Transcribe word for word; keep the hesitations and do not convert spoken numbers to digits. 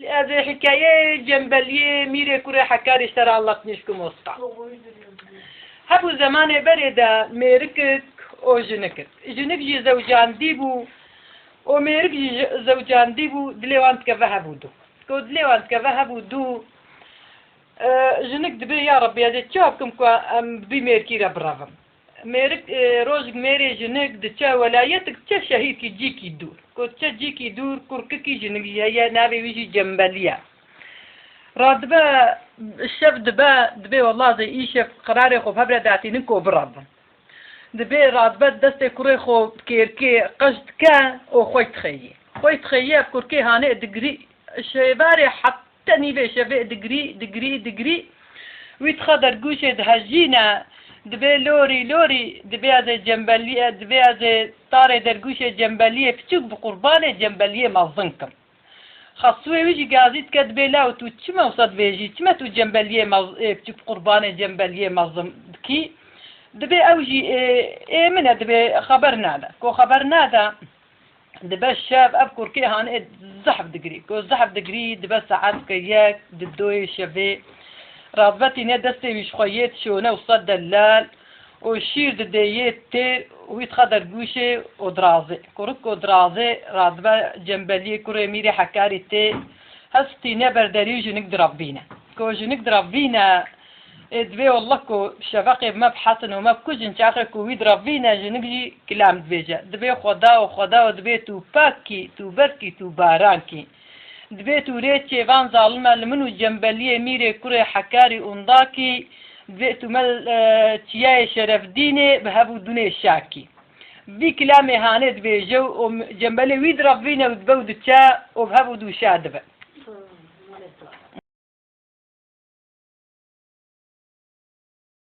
Ez ê hikayeyê Cembeliyê Mîrê Kurê Hekarî ji te re anlatmîş kim, osta. Hebû zemanê berê de mêrikik û jinikik. Jinik jî zewcandî bû û mêrik jî zewcandî bû, dilê wan dikeve hev û du. Ku dilê wan dikeve hev û du, e, jinik dibê, ya Rebbî, ez ê çawa bikim ku em bi vî mêrikî re birevim? Mêrik, e, rojik mêrê jinik diçe welayetik, diçe şehîrkî cîkî dûr. Ku diçe cîkî dûr, kurkikî jinik jî heye, navê wî jî Cembelî ye. Radibe, şev dibe, dibê, wela ez ê îşev qirarê xwe bi hev re datînim ku birevim. Dibê radibe destê kurê xwe bi kêrkê qeş dike û xwe dixeyê. Xwe dixeyê, ev kurkê hanê digirî, şêvarê heta nîvê şevê digirî, digirî, digirî. Wî dixe dergûşê dihejîne, dibê lorî, lorî, dibê ez ê Cembeliyê, dibê ez ê tarê dergûşê Cembeliyê biçûk bi qurbanê Cembeliyê mezin kim. Xasûyê wî jî gazî dike, dibê law tu çima wisa dibêjî, çima tu Cembeliyê mez-, ê, biçûk bi qurbanê Cembeliyê mezin dikî? Dibê ew jî, ê, ê min e, dibê xeber nade. Ku xeber nade, dibe şev, ev kurkê hanê zehf digirî. Ku zehf digirî, dibe saet ke yek, di doyê şevê. Radibe tîne destê wî ji xwe yê dişone wisa delal û şîr didê yê têr, wî dixe dergûşê û dirazê. Kurik û dirazê, radibe Cembeliyê kurê Mîrê Hekarî tê, hestîne ber derî û jinik direvîne. Ku jinik direvîne, ê, dibê, wela ku şeveqê me bihesin û me bikujin, çaxê ku wî direvîne, jinik jî kilam dibêje. Dibê Xweda û Xweda û dibê tu pak kî, tu berf kî, tu baran kî. Dibê tu rê çêvan zalime li min û Cembeliyê Mîrê kurê Hekarî ûnda kî, dibê tu me, e, çiyayê Şerefdînê bi hev û dunê şa kî. Vî kilamê hanê dibêje û Cembelê wî direvîne û dibe û diçe û bi hev û du şa dibe.